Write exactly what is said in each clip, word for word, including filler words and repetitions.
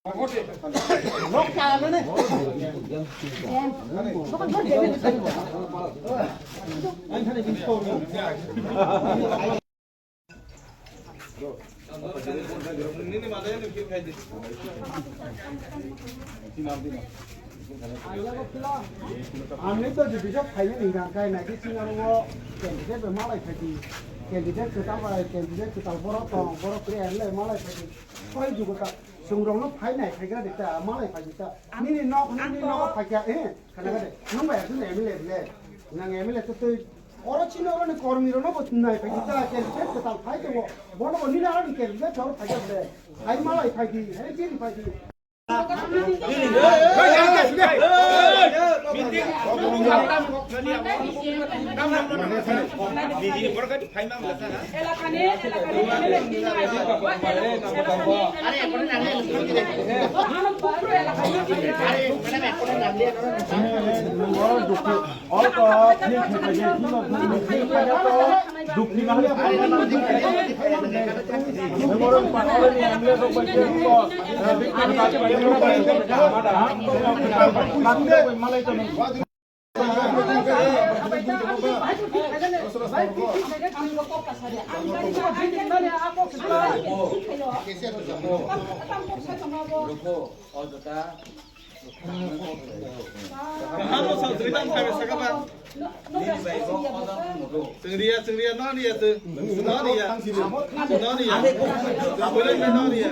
Ang ni to jibijak phaini ni hwnka khe naidi sing aro o candidate bai malai phaidi, candidate kwtal bai candidate kwtal borok tong, borok kwrwi ang le malai phaidi. Khorok jugo ta chwng rok no phai nai phai gra de ta malai phaidi ta. Nini nok nini nok phai kha eh khana ga de. Nung bai aswk M L A le. Nang M L A to twi oro chini oro ni kormi rok no bo nai phaidi ta candidate kwtal phai tongo. Bono bo nini aro ni candidate chor phai kha de. Hai malai phaidi hai chini phaidi. Kaham no sa jwita thai saka ba. Chwngriya, chwngriya, no riya, no riya, no riya. Abole no riya.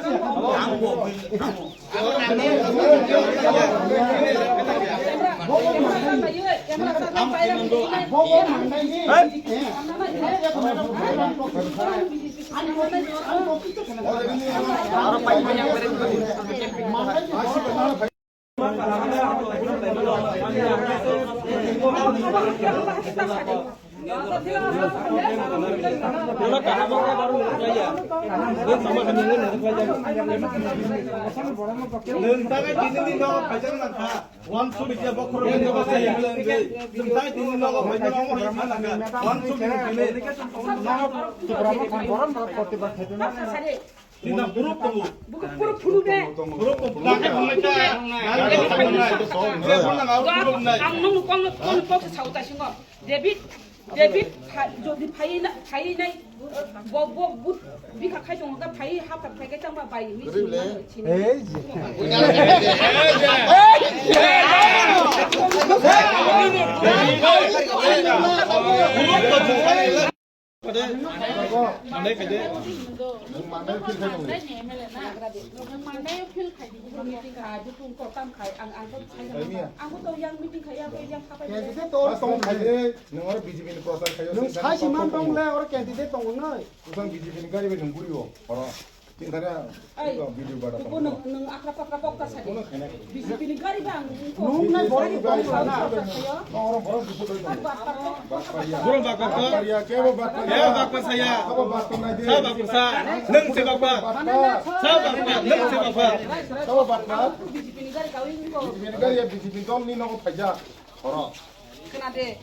Nung tangwi tini ni nogo phaijak nang kha. Wansuk ya bokhorok ni nogo sai ya. Nung tangwi tini nogo phaijak nang kha. Wansuk ni tini. Tini na puruk tongo. Buku puruk phunu be. Puruk tongo. Ang nung kong kong kok sa uta singo. David, David, pha-, jodi phai na, phai nai, bo, bo, but, bikha khai tongo, ka phai, hapta phai kai tangma bai, mi sini, sini. Ei, je. Ei, je. Mane, mane, mane, khaide. Mane, mane, mane. Meeting kha, dutung ko tam khai, ang, ang ko sai na. Ang ko to yang meeting khai, yang ko yang khapai. Candidate to tong khai. Nung oro B J P ni prochar khai. Nung sai si man tong le, oro candidate tong nai. Usang B J P ni gari bai nung guri o. Oro. Tin thani. Ai, video bada. Ko nung, nung akra pakra kok ta sai. Ko nung khai na. B J P ni gari ba ang. Nung nai bori gari ba na. Oro, oro, dupu doi tong. Boro bakpa. Bakpa ya. Kebo bakpa saya. Kebo bakpa saya. Sabo bakpa nai de. Sa bakpa sa. Nung se bakpa. Sa bakpa. Nung se bakpa. Sabo bakpa. B J P ni gari ya, B J P dol ni nogo phaijak. Oro. Kena de.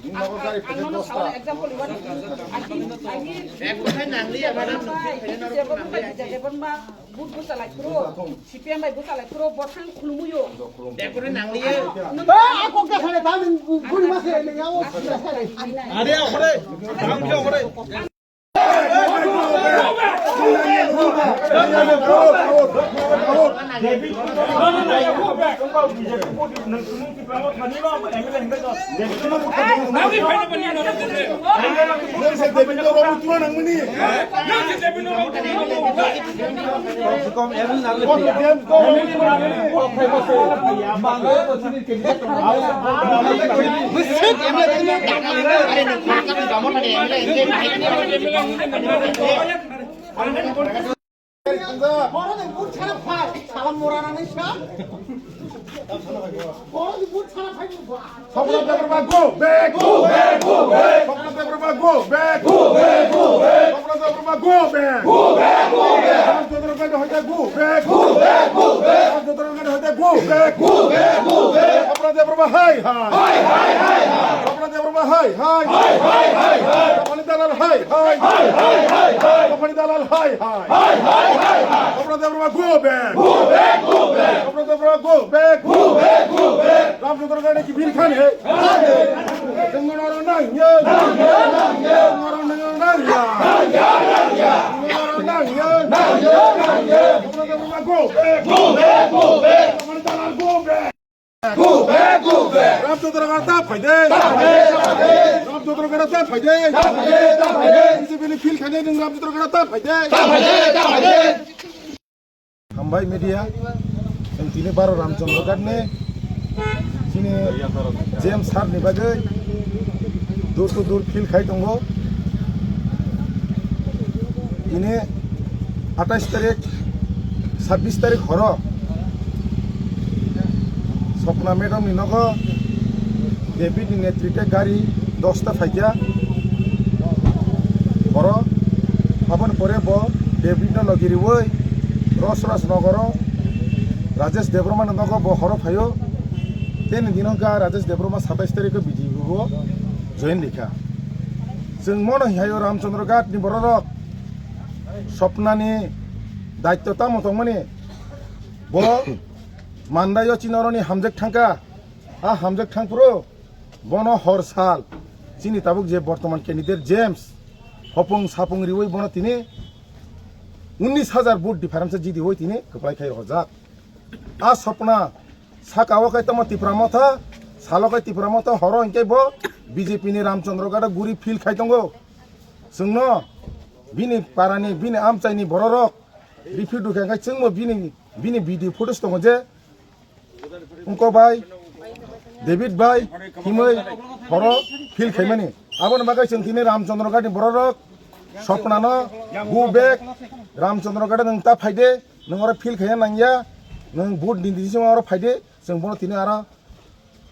Ni nogo gari phaijak dosta. Example, what? Agi, agi. Ek buthai nang liya, madam. Agi, agi. Vote bwsa lai phuru, C P M bai bwsa lai phuru, bo thang khulumuyo. Ekore nang liya. Ba, ako ka sare ta nung guri ma se ne ya o. Are, okore. Ang ke okore. Borok ni buthara phai, sala mora na nai sa. Borok ni buthara phai ni ba. Swapna Debbarma go back. Go back, go back. Swapna Debbarma go back. Go back, go back. Swapna Debbarma go back. Go back, go back. Swapna Debbarma go back. Go back, go back. Swapna Debbarma go back. Go back, go back. Swapna Debbarma hai hai. Hai hai hai hai. Swapna Debbarma hai hai. Hai hai hai hai. Dalal hai hai. Hai hai hai hai. Company dalal hai hai. Hai hai hai hai. Company dalal go back. Go back, go back. Company dalal go back. Go back, go back. Ramchandra Ghat ki phil khan hai. Nang nang nang ya. Nang nang nang ya. Nang nang nang ya. Nang nang nang ya. Nang nang nang ya. Company dalal go back. Go back, go back. Company dalal go back. Go back, go back. Ramchandra Ghat ta phaide. Ta phaide, ta phaide. Ramchandra Ghat ta phaide. Ta phaide, ta phaide. B J P ni phil khainai nwng Ramchandra Ghat ta phaide. Ta phaide, ta phaide. Hambai media, chwng tini baro Ramchandra Ghat ni chini James sir ni bagwi door to door phil khai tongo. Tini atais tarik, sabbis tarik horo Swapna madam ni nogo David ni netrite gari dosta phaikha horo. Aboni pore bo David no logi riwi Rosras nogoro Rajesh Debbarma ni nogo bo horo phaio. Tei ni dino ka Rajesh Debbarma satais tarik o B J P o join rikha. Chwng mono hihaio Ramchandra Ghat ni bororok Swapna ni daityo tamo tongmani. Bo mandaio chini oroni hamjak thangkha. A hamjak thangphuru bono hor sal chini tabuk je bortoman candidate James hopung sapung riwi bono tini unnis hajar vote difference jidiwi tini kwplai khai rojak. A Swapna saka o khe tamo Tipra Motha, salo khe Tipra Motha, horo hinkhe bo B J P ni Ramchandra Ghat o guri phil khai tongo. Chwngno bini parani, bini amchaini bororok riphi dukha khe chwngbo bini, bini video footage tongo je wngko bai, David bai himwi horo phil khaimani. Aboni bagwi chwng tini Ramchandra Ghat ni bororok Swapna no go back, Ramchandra Ghat nwng ta phaide, nwng oro phil khaina nangya, nwng vote ni decision oro phaide, chwng bono tini aro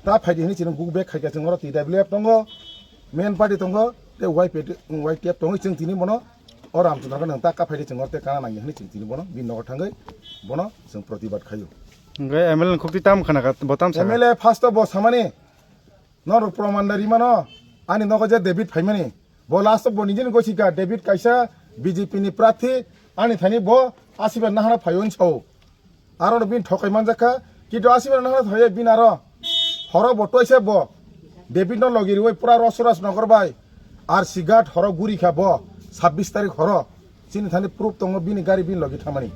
ta phaidi hwnwi chini go back khaikha chwng oro T W F tongo, main party tongo, tei Y P F, Y T F tongo, chwng tini bono o Ramchandra Ghat nwng ta ka phaidi chwng oro tei kana nangya hwnwi chwng tini bono bini nogo thangwi bono chwng protibad khaio. Hwnkhe M L A ni khukti tam khana kha, bo tam sakha? M L A first o bo samani, norok proman da rimano, ani nogo je David phaimani, bo last o bo nijeni gosikha David kaisa B J P ni prarthi, ani thani bo asiba nahara phaio hwnwi sao. Aro no bini thokai manjakha, kintu asiba nahara phaio bini aro horo bo toisa bo David no logi riwi pura Rosras nogor bai R C Ghat horo guri kha bo sabbis tarik horo chini thani proof tongo bini gari bini logi thamani.